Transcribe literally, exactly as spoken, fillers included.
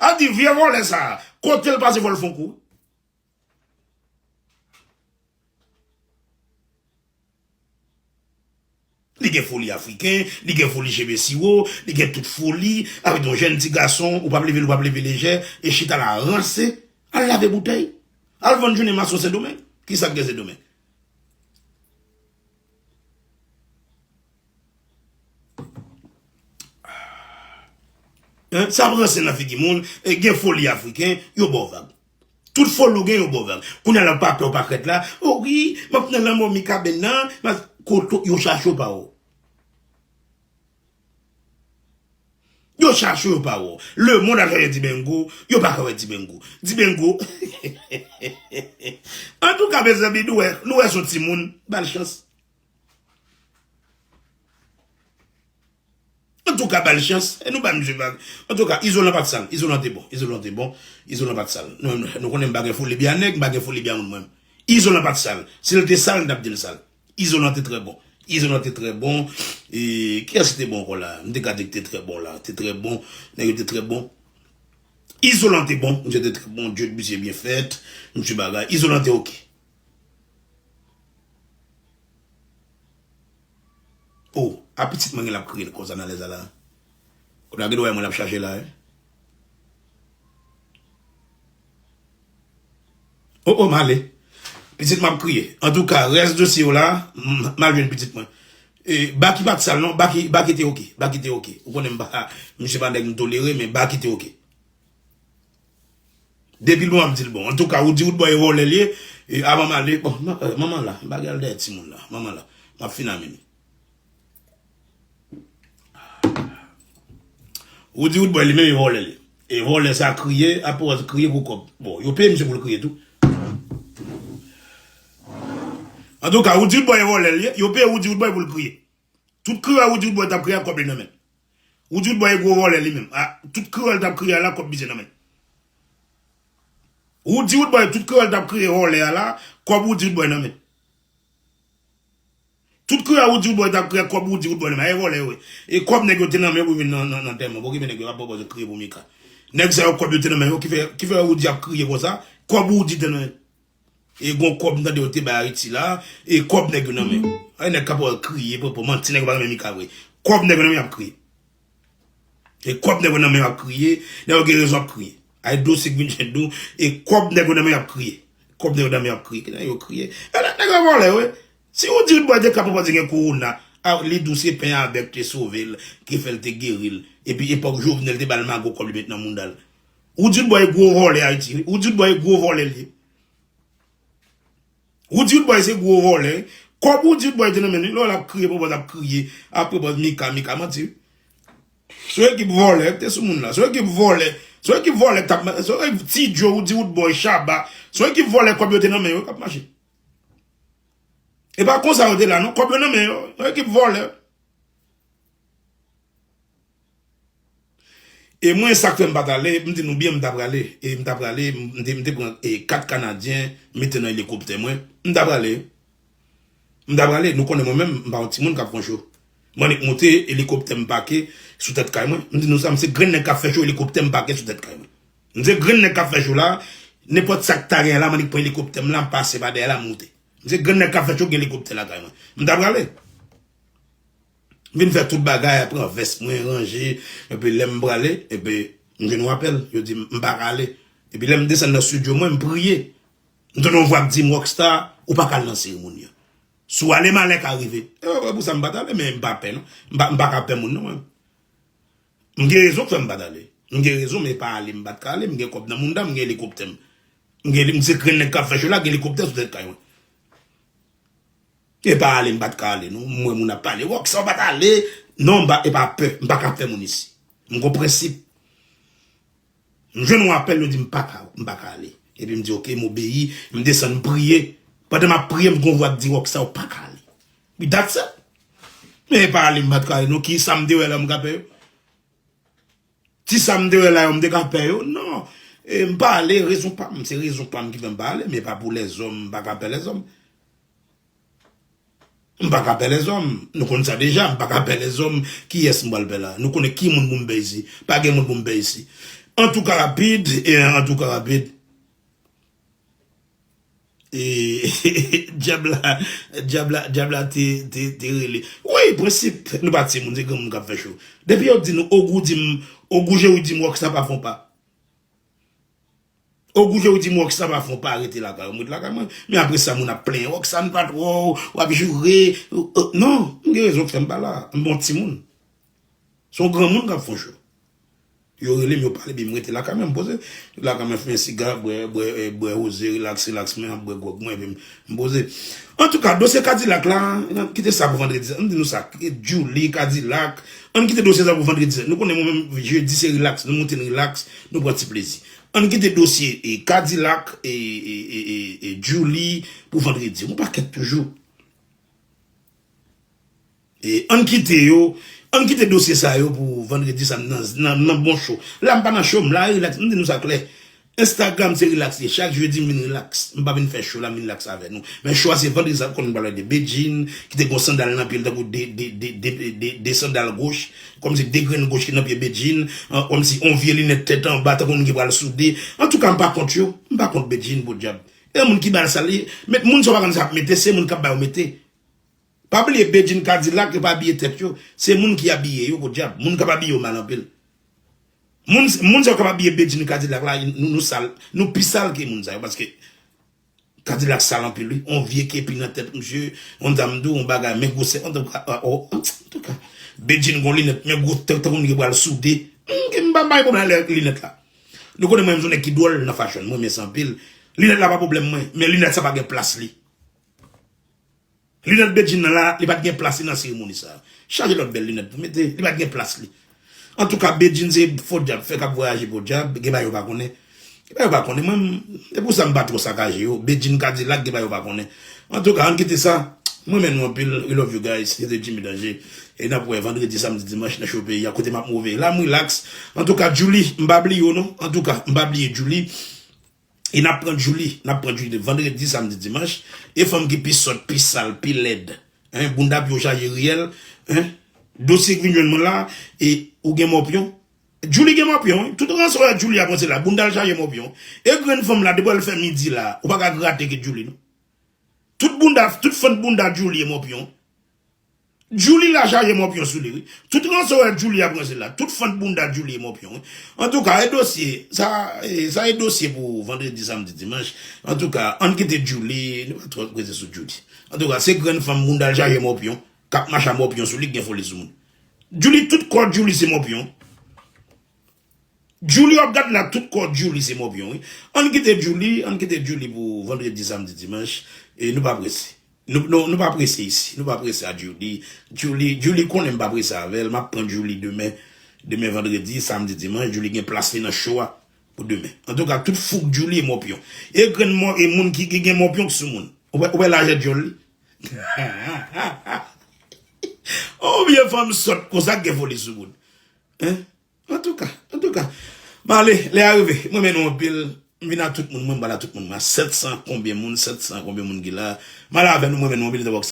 Al di vye vòlè sa a, kote l pase fò l fè yon kou. Li gen foli afriken, li gen foli cheve siwo, li gen tout foli, avèk yon jèn ti gason, ou p ap leve l, ou p ap leve lejè, e chita la ranse, al lave boutèy. Al vann jounen mason Sendomeng. Kisa k gen Sendomeng? Hein? Sa ap ranse nan figi moun, e gen foli afriken, yo ba w vag. Tout foli w gen, yo ba w vag. Kounye a la, w pa pè, w pa krèt la. O wi, m ap nan lanmò Mikaben nan, m ap, kote yo chache w pa wè w. Yo chache w, yo pa wè w. Lemonn ap chache Dibengo, yo pa ka wè Dibengo. Dibengo. Antouka, mezanmi, nou wè, nou wè se yon timoun, ba l chans. Antouka, ba l chans. E nou ba misye vag. Antouka, Izolan pa t sal. Izolan te bon. Izolan te bon. Izolan pa t sal. Nou, nou, nou konnen m pa gen foli byen a nèg, m pa gen foli byen a moun mwen. Izolan pa t sal. Si l te sal, m t ap di l sal. Izolan te trè bon. Izolan te trè bon. E kiyès ki te bon ankò la? M te ka di ki te trè bon la. Te trè bon. Nèg yo te trè bon. Izolan te bon. Misye te trè bon. Djòb misye byen fèt. Misye bagay. Izolan te oke. Oh, a pitit mwen gen l ap kriye konsa nan lè sa la. Kounye a gen dwa mwen l ap chache la, wi. Oh, oh, m ale. Pitit mwen ap kriye. Antouka, rès dosye yo la, m, m al jwenn pitit mwen. E, Baky pa t sal non, Baky, Baky te oke, Baky te oke. Ou konnen m pa, misye pa nèg m tolere, men Baky te oke. Depi l bon, m ap di l bon. Antouka, ou di Roodboy e vòlè l ye, e avan m ale, bon, man, eh, manman la, m pa gen al dèyè timoun la, manman la, m ap fin ameni. Ou di Roodboy li menm e vòlè l ye. E vòlè sa kriye, apre w kriye pou kòb. Bon, yo peye misye pou l kriye tou. Antouka, ou di Roodboy e vòlè l ye, yo peye ou di Roodboy pou l kriye. Tout kriye ou di Roodboy t ap kriye ak kòb li nan men l. Ou di Roodboy e gwo vòlè li menm. A, tout kriye l t ap kriye a la, kòb misye nan men l. Ou di Roodboy, tout kriye l t ap kriye vòlè a la, kòb ou di Roodboy nan men l. Tout kriye ou di Roodboy t ap kriye, kòb ou di Roodboy nan men l. E vòlè yo ye. E kòb nèg yo te nan men yo pou vin nan, nan, nan antèman. Bon, ki nèg yo ap pwopoze kriye pou Mika. Nèg sa yo kòb yo te nan men yo, ki fè, ki fè ou di ap kriye konsa, kòb ou di te nan men l. E gon kòb m tande yo te bay Ayiti la, e kòb nèg yo nan men yo. Ay nèg k ap kriye, pòpò, manti nèg yo pa renmen Mika vre. Kòb nèg yo nan men y ap kriye. E kòb nèg yo nan men yo ap kriye, nèg yo gen rezon ap kriye. Ay dosye k vin jwenn nou, e kòb nèg yo nan men yo ap kriye. Kòb nèg yo nan men yo ap kriye, ki nèg yo kriye. E nèg, nèg yo vòlè, wi. Si ou di Roodboy te ka pran pati gen kowona, a, li di w se pen avèk te sove l, ki fè l te geri l. Epi epòk Jovenel te ba l mago kòb li met nan mounda l. Ou di Roodboy gwo vòlè Ayiti, wi. Ou di Roodboy gwo vòlè l ye. Ou di Roodboy se gwo vòlè. Kòb ou di Roodboy te nan men li, lè w ap kriye, pòpò t ap kriye, apre pòz Mika, Mika manti, wi. Se yon ekip vòlè k te sou moun la. Se yon ekip vòlè. Se yon ekip vòlè k t ap, se yon ekip Ti Djo, ou di Roodboy, Shabba. Se yon ekip vòlè kòb yo te nan men yo k ap mache. E pa konsa yo te la, non. Kòb yo nan men yo. Yon ekip vòlè. E mwen, sa k fè m pa t ale, m di nou byen, m ta prale. E m ta prale, m te, m te pran, e, kat Kanadyen, mete nan elikoptè mwen. M ta prale. M ta prale, nou konnen mwen menm, m pa yon timoun k ap fè cho. M annik monte, elikoptè m pake sou tèt kay mwen. M di nou sa, m se grenn nèg k ap fè cho, elikoptè m pake sou tèt kay mwen. M se grenn nèg k ap fè cho la, nenpòt sa k ta gen la, m annik pran elikoptè m la, m pase pa dèyè la, m moute. M se grenn nèg k ap fè cho, gen elikoptè lakay mwen. M ta prale. M vin fè tout bagay, pran vès mwen, ranje, epi lè m prale, epi m jwenn yon apèl, yo di m, m pa ka ale. Epi lè m desann nan estidyo mwen, m priye. M tande yon vwa k di m, Rockstar, ou pa ka al nan seremoni an. Si w ale, malè ka rive. E, e pou sa m pa t ale, men m pa pè, non. M pa, m pa ka pè moun, non, mwen. M gen rezon k fè m pa t ale. M gen rezon, men pa ale, m pa t ka ale, m gen kòb nan mounda, m gen elikoptè m. M gen, m se grenn nèg k ap fè cho la, gen elikoptè sou tèt kay mwen. E pa ale, m pa t ka ale, non. M wè moun ap pale, Rockstar pa t ale. Non, m pa, e pa pè, m pa ka pè moun isi. M gon prensip. M jwenn yon apèl, yo di m pa ka, m pa ka ale. Epi m di, oke, m obeyi, m desann, m priye. Pandan m ap priye, m gon vwa k di, Rockstar, ou pa ka ale. Epi that's it. Men e pa ale, m pa t ka ale, non. Ki sa m te wè la, m ka pè yo? Ti sa m te wè la yo, m te ka pè yo? Non. E m pa ale, rezon pa m, se rezon pa m ki fè m pa ale, men pa pou lèzòm, m pa ka pè lèzòm. M pa ka pè lèzòm. Nou konn sa deja, m pa ka pè lèzòm. Kiyès m pral pè la? Nou konnen ki moun pou m pè isi. Pa gen moun pou m pè isi. Antouka rapid, e, antouka rapid. E, dyab la, dyab la, dyab la te, te, te rele. Wi, prensip, nou pa timoun, se granmoun k ap fè cho. Depi yo di nou, Ogou di m, Ogou Jerry di m, Rockstar pa fè yon pa. Ogou Jerry di m, Rockstar pa fè yon pa, rete lakay ou, m rete lakay mwen. Men apre sa, moun ap plenyen, Rockstar pa twò, w ap joure. Non, m gen rezon k fè m pa la, m bon timoun. Se yon granmoun k ap fè yon cho. Yo rele m, yo pale, epi m rete lakay mwen, m poze. Lakay mwen, fimen siga, bwè, bwè, eh, bwè woze, rilaks, rilaks, mwen ap bwè gwòg mwen, epi m, m poze. Antouka, dosye Kadilak la, kite sa pou vandredi sa. M di nou sa, Djouly, Kadilak, ann kite dosye sa pou vandredi sa. Nou konnen mwen menm, jedi se rilaks, nou moute n rilaks, nou pran ti plezi. Ann kite dosye, e, Kadilak, e, e, e, e, e, Djouly pou vandredi. Yon pakèt toujou. E, ann kite yo, ann kite dosye sa yo pou vandredi sa nan, nan, nan bon cho. La m pa nan cho, m la rilaks, m di nou sa klè. Instagram se rilaks li ye. Chak jedi m vin rilaks. M pa vin fè cho la, m vin rilaks avè nou. Men cho a se vandredi sa, konnen m pale de Bedjine, ki te gon sandal nan pye l tankou de, de, de, de, de, de sandal goch, kòmsi de grenn goch ki nan pye Bedjine, an, kòmsi on vye linèt tèt anba, tankou moun ki pral soude. Antouka, m pa kont yo, m pa kont Bedjine, podyab. E moun ki ba l sa li, met moun sa w pa konn sa ap mete, se moun k ap ba yo mete. Pa bliye Bedjine Kadilak, yo pa abiye tèt yo. Se moun ki abiye yo, podyab. Moun k ap abiye yo mal anpil. Moun, moun sa yo k ap abiye Bedjine Kadilak la, nou, nou sal, nou pi sal ke moun sa yo, paske Kadilak sal anpil, wi. On vye kepi nan tèt, misye, on dam di w, on bagay, men gwosè, antouka, ah, oh, antouka. Bedjine gon linèt, men gwo tèt, tankou moun ki pral soude. M, m pa bay pwoblèm lè linèt la. Nou konnen mwen, m se yon nèg ki dwòl nan fashion, mwen renmen sa anpil. Linèt la pa pwoblèm mwen, men linèt sa pa gen plas li. Linèt Bedjine nan la, li pa t gen plas li nan seremoni sa. Chache lòt bèl linèt pou mete, li pa t gen plas li. Antouka, Bedjine se fo dyab, fè k ap vwayaje podyab, gen bagay yo pa konnen. Gen bagay yo pa konnen, mwen, m, se pou sa m pa twò sakaje yo. Bedjine Kadilak, gen bagay yo pa konnen. Antouka, ann kite sa. Mwen renmen nou anpil, we love you guys, se te Jimmy Danger. E n ap wè vandredi, samdi, dimanch nan cho peyi a, kote m ap move. La, m rilaks. Antouka, Djouly, m pa bliye w non. Antouka, m pa bliye Djouly. E n ap pran Djouly, n ap pran Djouly de vandredi, samdi, dimanch. E fanm ki pi sòt, pi sal, pi lèd. Hein, bounda pye w chaje riyèl. Hein? Dosye k vin jwenn mwen la, e ou gen mòpyon? Djouly gen mòpyon, wi. Tout ranse w wè Djouly ap ranse la, bounda l chaje mòpyon. E grenn fanm la, depi w al fè midi la, ou pa ka grate ke Djouly, non. Tout bounda, tout fant bounda Djouly e mòpyon. Djouly la chaje mòpyon sou li, wi. Tout ranse w wè Djouly ap ranse la. Tout fant bounda Djouly e mòpyon, wi. Antouka, e dosye, sa, e, sa e dosye pou vandredi, samdi, dimanch. Antouka, ann kite Djouly, nou pa twò prese sou Djouly. Antouka, se grenn fanm bounda l chaje mòpyon, k ap mache a mòpyon sou li, k gen foli sou moun. Djouly, tout kò Djouly se mòpyon. Djouly w ap gad la, tout kò Djouly se mòpyon, wi. Ann kite Djouly, ann kite Djouly pou vandredi, samdi, dimanch. E nou pa prese. Nou, nou, nou pa prese isi. Nou pa prese a Djouly. Djouly, Djouly konnen m pa prese avè l. M ap pran Djouly demen. Demen vandredi, samdi, dimanch. Djouly gen plas li nan cho a pou demen. Antouka, tout fouk Djouly e mòpyon. E grenn mò, e moun ki, ki gen mòpyon k sou moun. Ou wè, ou wè lajè dyòl li? On vye fanm sòt konsa k gen foli sou moun. Hein? Antouka, antouka. M ale, lè a rive. Mwen renmen nou anpil. M vin a tout moun, mwen m pral a tout moun. Mwen a sèt san konbyen moun, sèt san konbyen moun ki la. M ale avè nou, mwen renmen nou anpil.